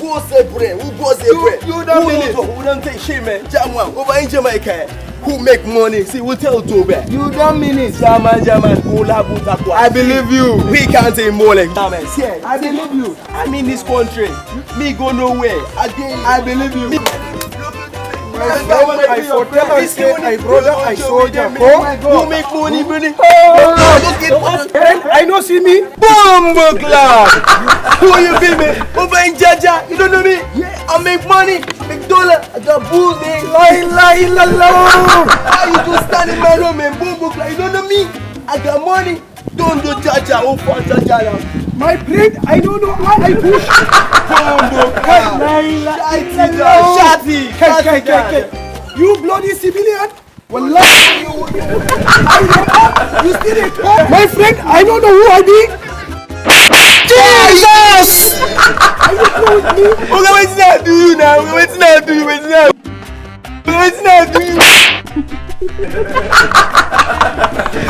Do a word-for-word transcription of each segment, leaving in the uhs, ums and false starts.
Who say brain? Who go say brain? You don't mean it. Who don't take shame, man? Jam one. Over in Jamaica, eh? Who make money? See, who tell to, man? You don't mean it. Jam man, jam man. Who la buta kwa? I believe you. We can't say more like that, man. See, I believe you. I'm in this country. Me go nowhere. I dey. I believe you. I forget, I say, I brother, I soldier. Go. You make money, money. Oh, look at what. I know see me. Bombo clap. Who you be, me? Over in Jaja. You don't know me? Yeah. I make money, make dollar. I got bulls, man. Lie, lie, la, la. How you go stand in my room, man? Bombo clap. You don't know me? I got money. Don't do Jaja. Oh, for Jaja. My brain, I don't know why I push. Bombo clap. Lie, lie, la, la. Shati, shati, shati. You bloody civilian. Wallahi, you, you still dey talk. My friend, I don't know who I be. Jesus! Are you through with me? Okay, wetin I do you now? Okay, wetin I do you? Wetin I do you? Wetin I do you?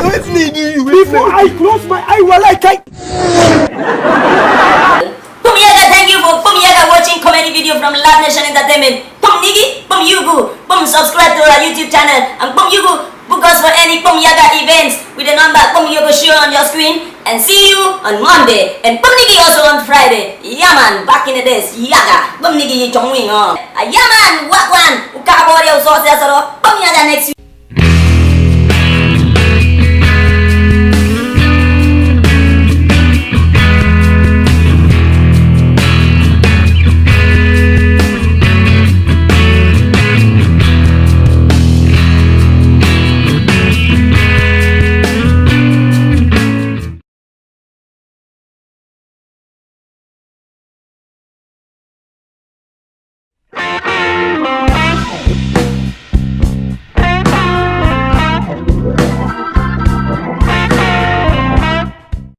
Wetin I do you? Before I close my eye, wallahi, I Kpum Yaga, thank you for Kpum Yaga watching comedy video from Love Nation Entertainment. Kpum Nigi, Kpum Yugu, Kpum subscribe to our YouTube channel, and Kpum Yugu, book us for any Kpum Yaga events with the number Kpum Yugu show on your screen. And see you on Monday, and Kpum Nigi also on Friday. Yeah, man, back in the days, Yaga, Kpum Nigi, you join me, huh? Ah, yeah, man, what one? Ukabore, Usosia, Soro, Kpum Yaga next week.